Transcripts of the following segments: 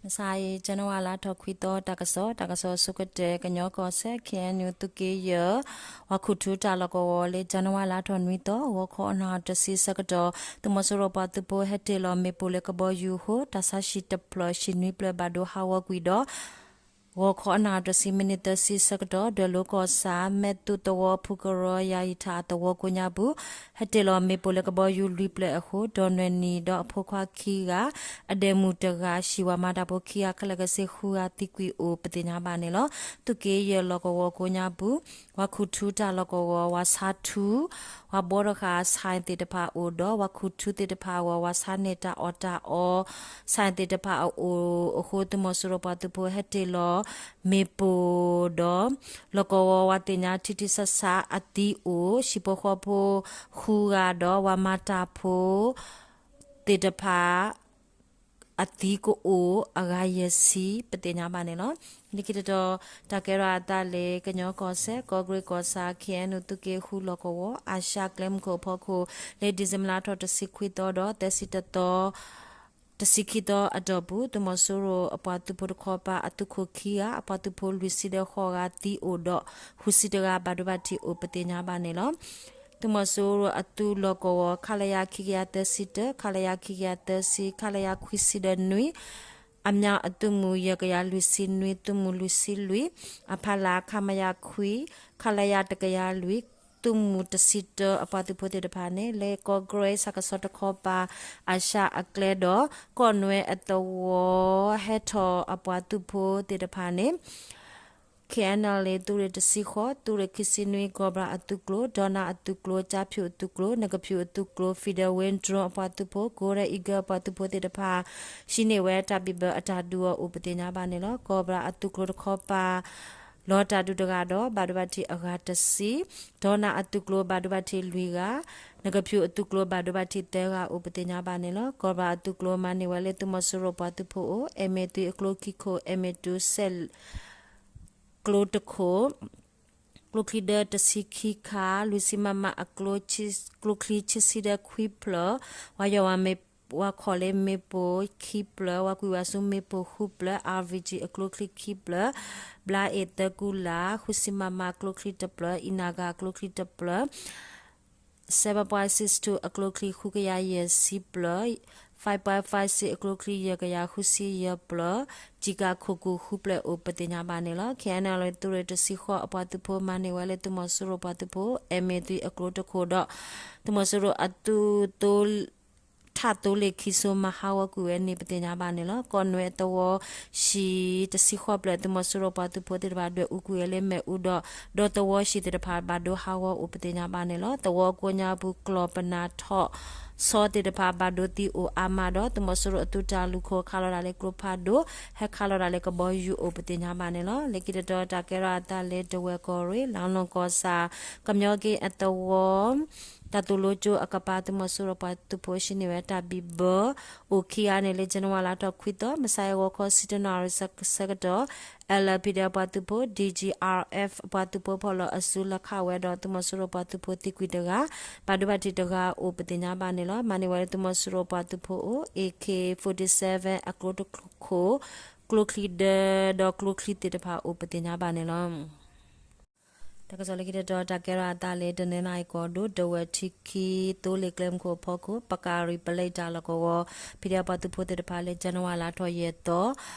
မုၢ်ဆါအံၤ ကၠနဝါလါထီၣ်ခွံသီ တၢ်ကစီၣ်, တၢ်ကစီၣ်အဆိကတၢၢ် ကညီကီၢ်စဲၣ် ခ့ၣ်အဲၣ်ယူၣ် သုးက့ယဲၢ် ပှၤခူၣ်ထူတၢ်လီၢ်ကဝီၤလၢ ကၠနဝါလါထီၣ်နွံသီ ဂီၤခီအနၣ်တဆံဆၢကတီၢ် သုးမီၤစိရိၤပှၤသုးဖိဟဲတ့ၢ်လီၤမ့ၣ်ပိၢ်လၢကဘီယူၤအဃိ တၢ်ဆါဟံၣ်တဖျၢၣ် ဟံၣ်နွံဖျၢၣ်ဘၣ်ဒိဟးဂီၤကွံာ်ဒီး ဂီၤခီအနၣ်တဆံမံးနံးသၢဆံဆၢကတီၢ် ဒွဲၣ်လိၤကီၢ်ဆၣ် မဲၣ်သူးသဝီဖုကရၢ ယၤယံၤထၣ်အသဝီကိးညါပူၤ ဟဲတ့ၢ်လီၤမ့ၣ်ပိၢ်လၢကဘီယူၤလွံၢ်ဖျၢၣ်အဃိ ဒီးနွဲၣ်နံၣ်ဒီးအဖိခွါခံဂၤ အဒဲးမုၣ်တဂၤ ဟံၣ်ဝၤမၤတၢ်ဖိခံဂၤ ခဲလၢာ်ခဲဆ့ဃုဂၤသံကွံာ်အိၣ်ပသ့ၣ်ညါဘၣ်န့ၣ်လီၤ. သုးက့ယဲၢ်လီၢ်ကဝီၤကိးညါပူၤ ပှၤခူၣ်ထူတၢ်လီၢ်ကဝီၤ ပှၤဆါထူ ပှၤဘှီထီၣ်ဃာ်ဆၣ်သ့ၣ်တဖၣ်အိၣ်ဒီး ပှၤခူၣ်ထူသ့ၣ်တဖၣ်အဂီၢ် ပှၤဆါန့ၢ်တၢ်အီၣ်တၢ်အီ ဆၣ်သ့ၣ်တဖၣ်အအိၣ်အဃိ သုးမီၤစိရိၤပှၤသုးဖိဟဲတ့ၢ်လီၤမ့ၣ်ပိၢ်ဒီး လီၢ်ကဝီၤပှၤသ့ၣ်ညါထံထံဆးဆးအသံအိၣ် ဟံၣ်ဖိဃီဖိဃုဂၤဒီး ပှၤမၤတၢ်ဖိသ့ၣ်တဖၣ် အသံကအိၣ်အဂၤယဲၢ်ဆံ ပသ့ၣ်ညါဘၣ်န့ၣ်လီၤ. လၢခံတတီၤ တၢ်ကဲထီၣ်အသးလၢ ကညီကီၢ်စဲၣ် ကီၢ်ကရ့ၣ်ကီၢ်ဆၣ် ခ့ၣ်အဲၣ်ယူၣ် သုးက့ဃုလီၢ်ကဝီၤ အၤၡၢၣ်ကျဲမုၢ်ခိၣ်အဖီခိၣ် လၢ December လါထီၣ်တဆံခွံသီဒီး သၢဆံတသီ တဆံခံသီအတီၢ်ပူၤ သုးမီၤစိရိၤအပှၤသုးဖိတခီပၤ အသုးခိၣ်ခံဂၤ အပှၤသုးဖိလွံၢ်ဆံဒီးဃိးဂၤသံအိၣ်ဒီး ဃုဆံတဂၤဘၣ်ဒိဘၣ်ထံးအိၣ်ပသ့ၣ်ညါဘၣ်န့ၣ်လီၤ. သုးမီၤစိရိၤအသုးလီၢ်ကဝီၤ ခလရ ခံကယၤသၢဆံတၢ ခလရ ခံကယၤသၢဆံ ခလရ ခွံဆံဒီးနွံ အမျၢ်အသုးမုၢ် ယဲၢ်ကယၤလွံၢ်ဆံနွံ သုးမုၢ်လွံၢ်ဆံလွံၢ် အဖီလာ် ခမရ ခွံ ခလရ တကယၤလွံၢ် သုးမုၢ်တဆံတၢ အပှၤသုးဖိသ့ၣ်တဖၣ်န့ၣ် လၢကီၢ်ကရ့ၣ်ဆၣ်ကဆီတခီပၤ အၤၡၢၣ်အကျဲဒီး ကီၢ်နွဲအသဝီ ဟဲထီၣ်အပှၤသုးဖိသ့ၣ်တဖၣ်န့ၣ် ခ့ၣ်အဲၣ်ယူၣ် သုးရ့ၣ်တဆံဃိး သုးရ့ၣ်ခံဆံနွံ ကီၢ်ဘြၣ်အသုးကျိၤ ဒီနၢ်အသုးကျိၤ ကၠါဖၠူၣ်အသုးကျိၤ နကဖၠူၣ်အသုးကျိၤ Federal Wing Drone အပှၤသုးဖိ Golden Eagle အပှၤသုးဖိသ့ၣ်တဖၣ် ဟံးန့ၢ်ဝဲတၢ်ဘံၣ်ဘၢအတၢ်ဒုးအအိၣ်ပသ့ၣ်ညါဘၣ်န့ၣ်လီၤ. ကီၢ်ဘြၣ်အသုးကျိၤတခီပၤ လီၤတၢ်ဒုးတဂၤဒီး ဘၣ်ဒိဘၣ်ထံးအဂၤတဆံ, ဒီနၢ်အသုးကျိၤဘၣ်ဒိဘၣ်ထံးလွံၢ်ဂၤ, နကဖၠူၣ်အသုးကျိၤဘၣ်ဒိဘၣ်ထံးသၢဂၤအိၣ်ပသ့ၣ်ညါဘၣ်န့ၣ်လီၤ. ကီၢ်ဘြၣ်အသုးကျိၤမၤန့ၢ်ဝဲလၢသုးမီၤစိရိၤပှၤသုးဖိအိၣ် MA သွံအကျိခံခိၣ် MA တူ စဲး ကျိတခိၣ်, ကျိချံဒၢတဆံခံခါ, လွံၢ်ဆံ MM အကျိ, ကျိချံခံဆံဒီးခွံဖျၢၣ်, ပှၤယီၢ်ဝဲမ့ၣ်, ပှၤခီၣ်လ့မ့ၣ်ပိၢ်ခံဖျၢၣ်, ပှၤကွံာ်ဝဲဆူမ့ၣ်ပိၢ်ဃုဖျၢၣ်, RPG အကျိချံခံဖျၢၣ်, ဘျါအ့ၣ်သၢကူလၢ်, ဃုဆံ MM အကျိချံတဖျၢၣ်, အံၤနၤဂၤအကျိချံတဖျၢၣ် seven point six two အကျိချံဃုကယၤယဲၢ်ဆံဖျၢၣ်, five point five six အကျိချံယဲၢ်ကယၤဃုဆံယဲၢ်ဖျၢၣ်, ကျံကၤခိၣ်ကူၣ်ဃုဖျၢၣ်အိၣ်ပသ့ၣ်ညါဘၣ်န့ၣ်လီၤ. KNLA သုးရ့ၣ်တဆံဃိးအပှၤသုးဖိမၤန့ၢ်ဝဲလၢသုးမီၤစိရိၤပှၤသုးဖိ MA သွံအကျိတခိၣ်ဒီး သုးမီၤစိရိၤအသုးသိ ထးသိလ့ၣ်ခံစိမၤဟးဂီၤကွံာ်ဝဲန့ၣ်ပသ့ၣ်ညါဘၣ်န့ၣ်လီၤ. ကီၢ်နွဲအသဝီဟံၣ်တဆံဃိးဖျၢၣ် သုးမီၤစိရိၤပှၤသုးဖိသ့ၣ်တဖၣ်ဒွဲၣ်အူကွံာ်ဝဲလၢမ့ၣ်အူဒီး ဒီသဝီဟံၣ်သ့ၣ်တဖၣ်ဘၣ်ဒိဟးဂီၤအိၣ်ပသ့ၣ်ညါဘၣ်န့ၣ်လီၤ. သဝီကိးညါပူၤကျီၢ်ပနၢ်ထီၣ်ဆီသ့ၣ်တဖၣ်ဘၣ်ဒိသံအိၣ်အါမးဒီး သုးမီၤစိရိၤအသုးတၢ်လူၢ်ခိၣ်ခးလီၤတၢ်လၢကျိဖးဒိၣ် ဟဲခးလီၤတၢ်လၢကဘီယူၤအိၣ်ပသ့ၣ်ညါဘၣ်န့ၣ်လီၤ. လၢခံတတီၤတၢ်ကဲထီၣ်အသးလၢဒဝဲၢ်ကီၢ်ရ့ၣ် လၣ်လွံၢ်ကီၢ်ဆၣ် ကမီက့အသဝီ တၢ်သိၣ်လိကၠိအကပၤ သုးမီၤစိရိၤပှၤသုးဖိဟံးန့ၢ်ဝဲတၢ်ဘံၣ်ဘၢ အိၣ်ခံဂၤန့ၣ်လၢ ကၠနဝါလါထီၣ်ခွံသီ မုၢ်ဆါအံၤဂီၤခီ ဆံတၢနၣ်ရံၣ်ဆၢကတီၢ် LPDF ပှၤသုးဖိ DGRF ပှၤသုးဖိဖီၣ်လီၤအစုလီၤခးဝဲဒီး သုးမီၤစိရိၤပှၤသုးဖိသံကွံာ်တဂၤ ဘၣ်ဒိဘၣ်ထံးတဂၤအိၣ်ပသ့ၣ်ညါဘၣ်န့ၣ်လီၤ. မၤန့ၢ်ဝဲလၢသုးမီၤစိရိၤပှၤသုးဖိအိၣ် AK forty-seven အကျိတခိၣ် ကျိချံဒၢဒီးကျိချံသ့ၣ်တဖၣ်အိၣ်ပသ့ၣ်ညါဘၣ်န့ၣ်လီၤ. တၢ်ကစီၣ်လၢခံတတီၤ တၢ်ကဲထီၣ်အသးလၢ တနီသရံၣ်ကီၢ်ဒိၣ် ဒဝဲၢ်ထံခံ သိလ့ၣ်ကျဲမုၢ်ခိၣ်အဖီခိၣ် ပကၣ်ရံၣ်ပလဲတၢ်လီၢ်ကဝီၤ PDF ပှၤသုးဖိသ့ၣ်တဖၣ်လၢ ကၠနဝါလါထီၣ်ယဲၢ်သီ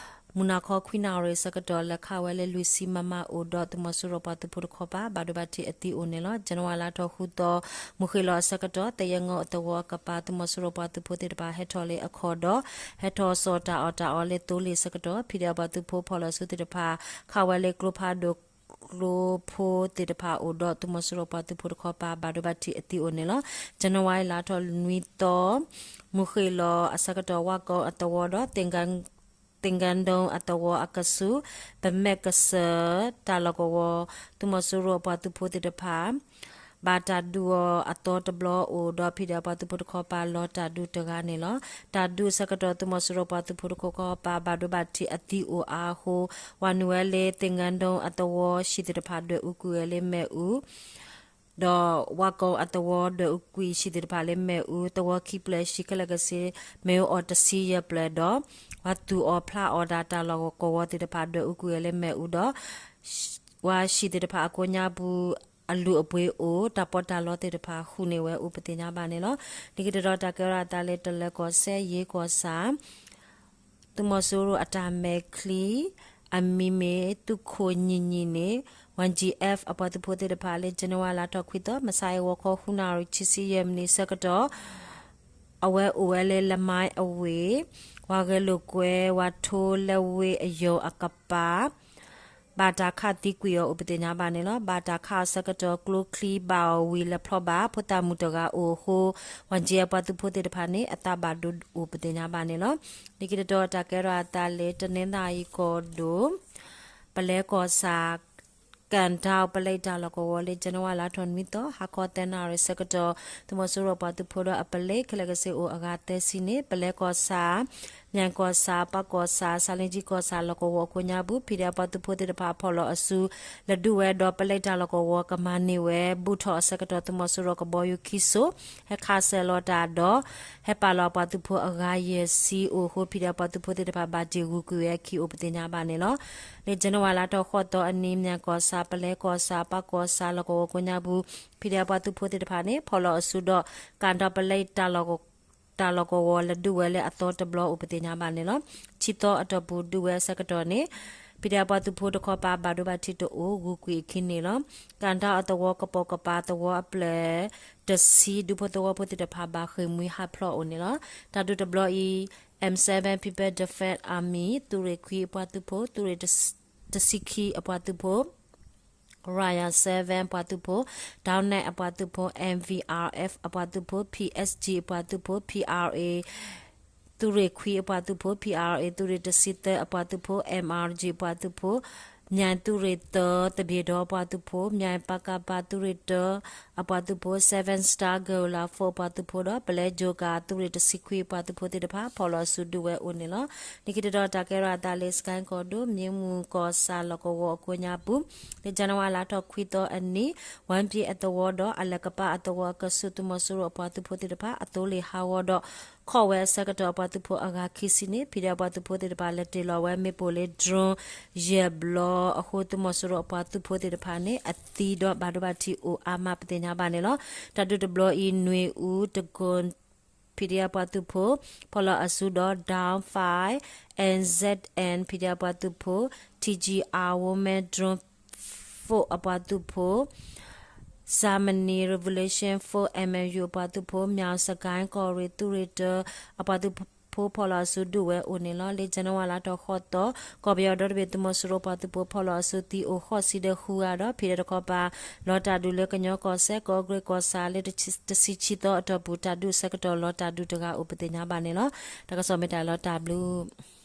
မုၢ်နၤခီခွံနၣ်ရံၣ်ဆၢကတီၢ် လဲၤခးဝဲလၢလွံၢ်ဆံ MM အိၣ်ဒီး သုးမီၤစိရိၤပှၤသုးဖိတခီပၤ ဘၣ်ဒိဘၣ်ထံးအသံအိၣ်န့ၣ်လီၤ. ကၠနဝါလါထီၣ်ဃုသီ မုၢ်ဃ့ၢ်လီၤအဆၢကတီၢ် သယဲၢ်ငီအသဝီအကပၤ သုးမီၤစိရိၤပှၤသုးဖိသ့ၣ်တဖၣ်ဟဲထီၣ်လၢအခီၣ်ဒီး ဟဲထီၣ်ဆီၣ်တၢ်အီၣ်တၢ်အီလၢသိလ့ၣ်ဆၢကတီၢ် PDF ပှၤသုးဖိဖီၣ်လီၤအစုသ့ၣ်တဖၣ် ခးဝဲလၢကျိဖးဒိၣ် ကျိဖိသ့ၣ်တဖၣ်အိၣ်ဒီး သုးမီၤစိရိၤပှၤသုးဖိတခီပၤ ဘၣ်ဒိဘၣ်ထံးအသံအိၣ်န့ၣ်လီၤ. ကၠနဝါလါထီၣ်နွံသီ မုၢ်ဃ့ၢ်လီၤအဆၢကတီၢ် ဝၣ်ကိအသဝီဒီး သ့ၣ်ကၣဒိအသဝီအကဆူး ပမဲၢ်ကစၢၢ်တၢ်လီၢ်ကဝီၤ သုးမီၤစိရိၤပှၤသုးဖိသ့ၣ်တဖၣ် ဘၣ်တၢ်ဒုးအီၤအသီတဘျီအိၣ်ဒီး PDF ပှၤသုးဖိတခီပၤလီၤတၢ်ဒုးတဂၤန့ၣ်လီၤ. တၢ်ဒုးအဆၢကတီၢ် သုးမီၤစိရိၤပှၤသုးဖိတခီပၤ ဘၣ်ဒိဘၣ်ထံးအသံအိၣ်အါအဃိ ဝၤနုာ်ဝဲလၢ သ့ၣ်ကၣဒိအသဝီ ဟံၣ်သ့ၣ်တဖၣ်ဒွဲၣ်အူကွံာ်ဝဲလၢမ့ၣ်အူ ဒီးဝါကိအသဝီဒွဲၣ်အူကွံာ်ဆံးသ့ၣ်တဖၣ်လၢမ့ၣ်အူ သဝီခံဖျၢၣ်ဆံးခဲလၢာ်ကဆ့ မ့ၣ်အူအီၣ်တဆံယဲၢ်ဖျၢၣ်ဒီး ဝါသူၣ်အီၣ်ဖျးအီၣ်ဒၣ်တၢ်လီၢ်ကဝီၤသ့ၣ်တဖၣ်ဒွဲၣ်အူကွံာ်ဝဲလၢမ့ၣ်အူဒီး ဝါဆံးသ့ၣ်တဖၣ်အကိးညါပူၤ အလုၢ်အပှ့ၤအိၣ် တၢ်ပီးတၢ်လီသ့ၣ်တဖၣ်ဃုာ်န့ၢ်ဝဲအိၣ်ပသ့ၣ်ညါဘၣ်န့ၣ်လီၤ. လၢခံတတီၤတၢ်ကဲထီၣ်အသးလၢတလၢၤကီၢ်စဲၣ် ယ့ကီၢ်ဆၣ် သုးမီၤစိရိၤအတၢ်မဲာ်ချံ အမံၤမ့ၢ်သုးခိၣ်ညီညီန့ၣ် ဝၣ်ကၠံၣ်အဲၣ်ဖ အပှၤသုးဖိသ့ၣ်တဖၣ်လၢ ကၠနဝါလါထီၣ်ခွံသီ မုၢ်ဆါအံၤ ဂီၤခီဃုနၣ်ရံၣ် ခံဆံယဲၢ်မံးနံးဆၢကတီၢ် အဝဲအိၣ်ဝဲလၢ လမါအဝ့ၢ် ဝၤဂဲၤလိာ်ကွဲ ဝၤထိလၢဝ့ၢ်အယိၤအကပၤ ဘၣ်တၢ်ခးသံကွံာ်အီၤအိၣ်ပသ့ၣ်ညါဘၣ်န့ၣ်လီၤ. ဘၣ်တၢ်ခးအဆၢကတီၢ် ကျိချံဘၣ်အီၤဝံၤလၢဖျီဘၣ် ဖိသၣ်မုၣ်တဂၤအိၣ်အဃိ ဝၣ်ကၠံၣ်အဲၣ်ပှၤသုးဖိသ့ၣ်တဖၣ်န့ၣ် အသးဘၣ်ဒိအိၣ်ပသ့ၣ်ညါဘၣ်န့ၣ်လီၤ. လၢခံတတီၤတၢ်ကဲထီၣ်အသးလၢ တနီသရံၣ်ကီၢ်ဒိၣ် ပလဲကီၢ်ဆၣ် ကၣ်တၢ်ပလဲတၢ်လီၢ်ကဝီၤလၢ ကၠနဝါလါထီၣ်နွံသီ ဟါခီသၢနၣ်ရံၣ်ဆၢကတီၢ် သုးမီၤစိရိၤပှၤသုးဖိဒီးအပလဲခဲလၢာ်ကဆ့အိၣ်အဂၤသၢဆံန့ၣ် ပလဲကီၢ်ဆၣ် မၠဲၣ်ကီၢ်ဆၣ် ပၢ်ကီၢ်ဆၣ် ဆါလ့ကၠံကီၢ်ဆၣ်လီၢ်ကဝီၤအကိးညါပူၤ ဖံးဒဲးပှၤသုးဖိသ့ၣ်တဖၣ်ဖီၣ်လီၤအစု လဲၤဒုးဝဲဒီးပလဲတၢ်လီၢ်ကဝီၤကမၤန့ၢ်ဝဲ ဘူးထီၣ်အဆၢကတီၢ် သုးမီၤစိရိၤကဘီယူၤခံစိၤ ဟဲခးစၢၤလီၤတၢ်ဒီး ဟဲပာ်လီၤအပှၤသုးဖိအဂၤယဲၢ်ဆံအိၣ်အဃိ ဖံးဒဲးပှၤသုးဖိသ့ၣ်တဖၣ်ဘၣ်တ့ၢ်ဂုာ်ကွံာ်ဝဲအခံအိၣ်ပသ့ၣ်ညါဘၣ်န့ၣ်လီၤ. လၢ ကၠနဝါလါထီၣ်ဃိးသီအနံၤ မၠဲၣ်ကီၢ်ဆၣ် ပလဲကီၢ်ဆၣ် ပၢ်ကီၢ်ဆၣ်လီၢ်ကဝီၤကိးညါပူၤ ဖံးဒဲးပှၤသုးဖိသ့ၣ်တဖၣ်န့ၣ် ဖီၣ်လီၤအစုဒီး ကၣ်တၢ်ပလဲတၢ်လီၢ်ကဝီၤ တၢ်လီၢ်ကဝီၤလဲၤဒုးဝဲလၢအသီတဘျီအိၣ်ပသ့ၣ်ညါဘၣ်န့ၣ်လီၤ. ဆံသီအတီၢ်ပူၤဒုးဝဲအဆၢကတီၢ်န့ၣ် ဖံးဒဲးပှၤသုးဖိတခီပၤဘၣ်ဒိဘၣ်ထံးတအိၣ် ဂုာ်ကွံာ်အခံန့ၣ်လီၤ. ကၣ်တၢ်အသဝီကပိာ်ကပၤသဝီအဖျၢၣ်တဆံ ဒူဖိသဝီဖိသ့ၣ်တဖၣ်ဘၣ်ဃ့ၢ်မှံဟးဖျိးအိၣ်န့ၣ်လီၤ. တၢ်ဒုးတဘျီအံၤ M seven People Defense Army သုးရ့ၣ်ခွံအပှၤသုးဖိ သုးရ့ၣ်တဆံခံအပှၤသုးဖိ Royal seven အပှၤသုးဖိ Downnet အပှၤသုးဖိ M V R F အပှၤသုးဖိ P S G အပှၤသုးဖိ P R A သုးရ့ၣ်ခွံအပှၤသုးဖိ P R A သုးရ့ၣ်တဆံသၢအပှၤသုးဖိ M R G အပှၤသုးဖိ မၠဲၣ်သုးရ့ၣ်သၢ သဘ့ၣ်ဒီအပှၤသုးဖိ မၠဲၣ် ပကဖ သုးရ့ၣ်တၢ အပှၤသုးဖိ Seven Star Guerrilla Force အပှၤသုးဖိဒီး ပလဲကၠိကၤ သုးရ့ၣ်တဆံခွံအပှၤသုးဖိသ့ၣ်တဖၣ် ဖီၣ်လီၤအစုဒုးဝဲအိၣ်န့ၣ်လီၤ. လၢခံတတီၤတၢ်ကဲထီၣ်အသးလၢ စကဲကီၢ်ဒိၣ် မ့ၢ်မုၢ်ကီၢ်ဆၣ်လီၢ်ကဝီၤအကိးညါပူၤ လၢ ကၠနဝါလါထီၣ်ခွံသီအနံၤ ဝၣ်ပံအသဝီဒီး အလဲၤကပၤအသဝီအကဆူး သုးမီၤစိရိၤအပှၤသုးဖိသ့ၣ်တဖၣ် အသိလ့ၣ်ဟးဂီၤဒီး ခီၣ်ဝဲအဆၢကတီၢ် အပှၤသုးဖိအဂၤခံဆံန့ၣ် ဖံးဒဲးအပှၤသုးဖိသ့ၣ်တဖၣ် လဲၤတ့ၢ်လီၤဝဲမ့ၣ်ပိၢ်လၢ drone ယဲၢ်ဘျီအဃိ သုးမီၤစိရိၤအပှၤသုးဖိသ့ၣ်တဖၣ်န့ၣ် အသံဒီးဘၣ်ဒိဘၣ်ထံးအိၣ်အါမးပသ့ၣ်ညါဘၣ်န့ၣ်လီၤ. တၢ်ဒုးတဘျီအံၤ နွ့အူတကိၣ် ဖံးဒဲး အပှၤသုးဖိ ဖီၣ်လီၤအစုဒီး Down Five N Z N ဖံးဒဲး အပှၤသုးဖိ T G R Women Drone Force အပှၤသုးဖိ Zamani Revolution Force M R U အပှၤသုးဖိ မၠၣ်စကဲကီၢ်ရ့ၣ် သုးရ့ၣ်တၢ အပှၤသုးဖိဖီၣ်လီၤအစုဒုးဝဲအိၣ်န့ၣ်လီၤ. လၢ ကၠနဝါလါထီၣ်ဃိးသီ ကီၢ်ပယီၤဒီတဘ့ၣ် သုးမီၤစိရိၤပှၤသုးဖိဖီၣ်လီၤအစုသံအိၣ်ဃိးဆံဒီးဃုဂၤဒီး ဖံးဒဲးတခီပၤ လီၤတၢ်ဒုးလၢကညီကီၢ်စဲၣ် ကီၢ်ကရ့ၣ်ကီၢ်ဆၣ်လၢ တဆံခံသီအတီၢ်ပူၤ တၢ်ဒုးအဆၢကတီၢ် လီၤတၢ်ဒုးတဂၤအိၣ်ပသ့ၣ်ညါဘၣ်န့ၣ်လီၤ. တၢ်ကစီၣ်မ့ၢ်တၢ်လီၤတၢ်ဘျုး